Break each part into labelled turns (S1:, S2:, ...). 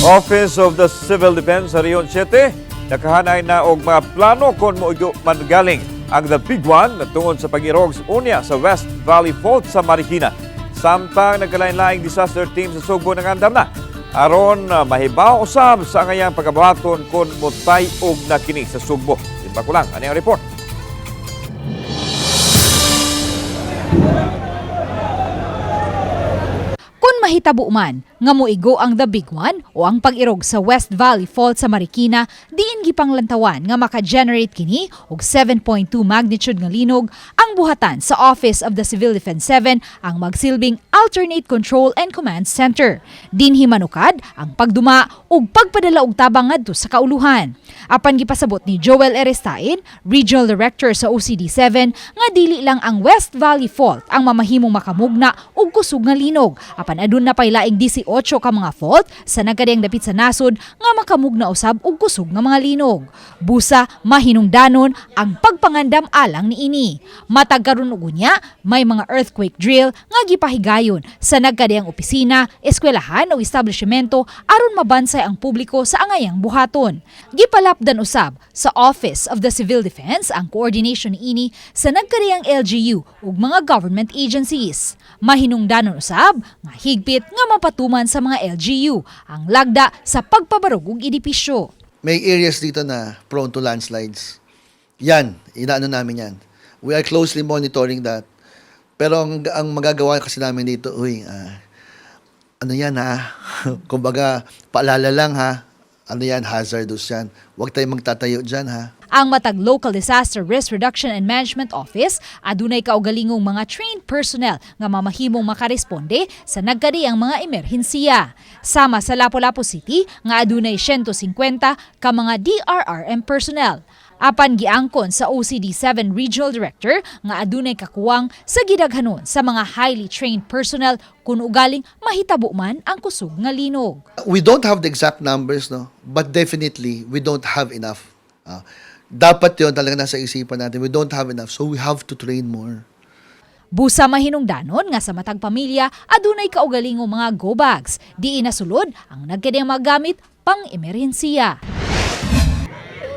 S1: Office of the Civil Defense sa Region 7 nakahanay na og mga plano kung moigo man galing ang The Big One tungod sa pag-irog sa unya sa West Valley Fault sa Marikina. Samtang nagkalain-laing disaster team sa Sugbo nangandam na aron mahibaw usab sa angayang pagkabuhaton kung mutay-og na kini sa Sugbo. Simpa ko lang ani ang report.
S2: Kung mahitabo man nga moigo ang The Big One o ang pag-irog sa West Valley Fault sa Marikina, diin gipanglantawan nga maka-generate kini og 7.2 magnitude nga linog, ang buhatan sa Office of the Civil Defense 7 ang magsilbing Alternate Control and Command Center. Dinhi manukad ang pagduma ug pagpadala og tabang ngadto sa kauluhan. Apan gipasabot ni Joel Erestain, Regional Director sa OCD 7, nga dili lang ang West Valley Fault ang mamahimong makamugna og kusog nga linog. Apan aduna pay laing 18 ka mga fault sa nagkadiyang dapit sa nasod nga makamugna usab og kusog nga mga linog. Busa mahinungdanon ang pagpangandam alang niini. Matag karon ug unya, may mga earthquake drill nga gipahigayon sa nagkadiyang opisina, eskwelahan o establishmento aron mabansay ang publiko sa angayang buhaton. Gipalapdan usab sa Office of the Civil Defense ang coordination niini sa nagkadiyang LGU ug mga government agencies. Mahinungdanon usab nga higpit nga mapatuman sa mga LGU ang lagda sa pagpabarog og edipisyo.
S3: May areas dito na prone to landslides. Yan, inaano namin yan. We are closely monitoring that. Pero ang magagawa kasi namin dito, uy, ano yan ha? Kumbaga, paalala lang ha. Ano yan, hazardous yan. Huwag tayong magtatayo dyan ha.
S2: Ang matag Local Disaster Risk Reduction and Management Office adunay kaugalingong mga trained personnel nga mamahimong makaresponde sa nagkadiyang mga emerhensiya. Sama sa Lapu-Lapu City nga adunay 150 ka mga DRRM personnel. Apan giangkon sa OCD 7 Regional Director nga adunay kakuwang sa gidaghanon sa mga highly trained personnel kung ugaling mahitabo man ang kusog nga linog.
S3: We don't have the exact numbers, no? But definitely, we don't have enough. Dapat yon talaga nasa isipan natin. We don't have enough, so we have to train more.
S2: Busa mahinungdanon nga sa matag pamilya adunay kaugalingong mga go bags. Diin nasulod ang nagkadiyang magamit pang emerhensiya.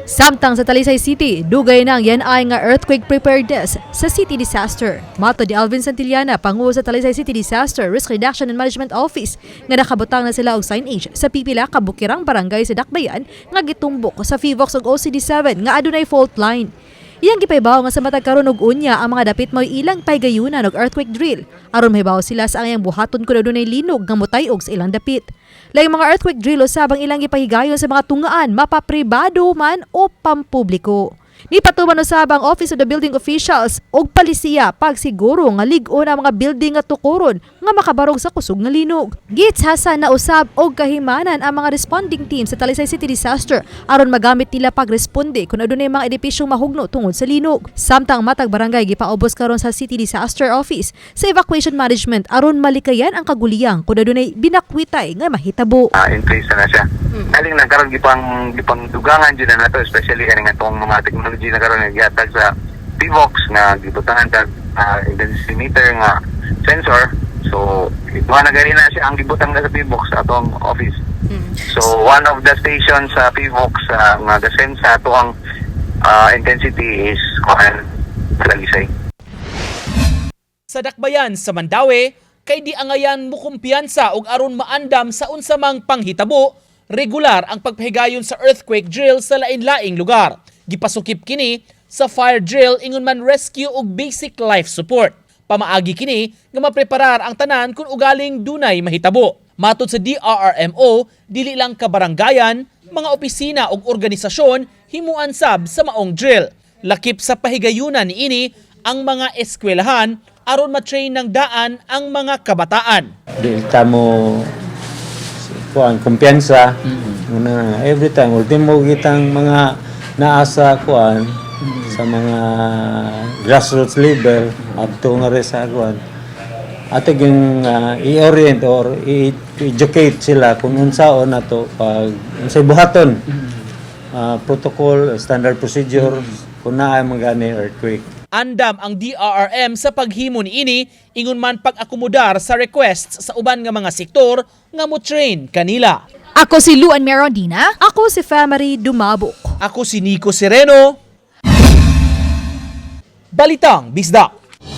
S4: Samtang sa Talisay City, dugay na ang yanay nga earthquake preparedness sa city disaster. Matod ni Alvin Santillana, pangulo sa Talisay City Disaster Risk Reduction and Management Office, nga nakabutang na sila og signage sa pipila ka bukirang barangay sa Dakbayan nga gitumbok sa PHIVOLCS ug OCD7 nga adunay fault line. Iyang gipahibaw nga sa matag karon ug unya ang mga dapit mo'y ilang pahigayunan og earthquake drill aron mahibaw sila sa angayang buhaton kun adunay linog nga motay-og sa ilang dapit. Laing mga earthquake drill usab ang ilang gipahigayon sa mga tungaan, mapapribado man o pampubliko. Nipatuman usab ang Office of the Building Officials og palisiya pagsiguro nga lig-on ang mga building nga tukuron nga makabarog sa kusog nga linog. Gitsasa na usab og kahimanan ang mga responding team sa Talisay City Disaster aron magamit nila pagresponde kung adunay mga edipisyong mahugno tungod sa linog. Samtang matag barangay gipaubos karon sa City Disaster Office sa evacuation management aron malikayan ang kaguliyang kung adunay binakwitay nga mahitabo.
S5: In place na na siya. Galing lang karon gipang dugangan jud na nato, especially kaning atong mga technology na karon nga gihatag sa PHIVOLCS nga gibutangan tag intensity meter nga sensor. So duha na gani na siya ang gibutang na sa PHIVOLCS sa atong office. So one of the stations sa PHIVOLCS nga ga-sense sa ato ang intensity is kuan, Talisay.
S6: Sa Dakbayan sa Mandaue, kay di angayan mukumpiyansa og aron maandam sa unsa mang panghitabo, regular ang pagpahigayon sa earthquake drill sa lain-laing lugar. Gipasukip kini sa fire drill ingon man rescue ug basic life support. Pamaagi kini nga mapreparar ang tanan kung ugaling dunay mahitabo. Matod sa DRRMO, dili lang kabaranggayan, mga opisina ug organisasyon himuan sab sa maong drill. Lakip sa pahigayunan niini ang mga eskwelahan aron ma-train ng daan ang mga kabataan.
S7: Di ta mo kuan kumpiyansa una every time ultimo kitang mga naa sa kuan sa mga grassroots level up to nga rin sa kuan ato yung i-orient or i-educate sila kung unsaon nato pag unsay buhaton, protocol, standard procedure kung naa mga gani earthquake.
S6: Andam ang DRRM sa paghimo niini ingon man pag-akomodar sa requests sa uban nga mga sektor nga mo train kanila.
S2: Ako si Luan Merondina.
S4: Ako si Family Dumabok.
S6: Ako si Nico Sereno. Balitang Bisdak.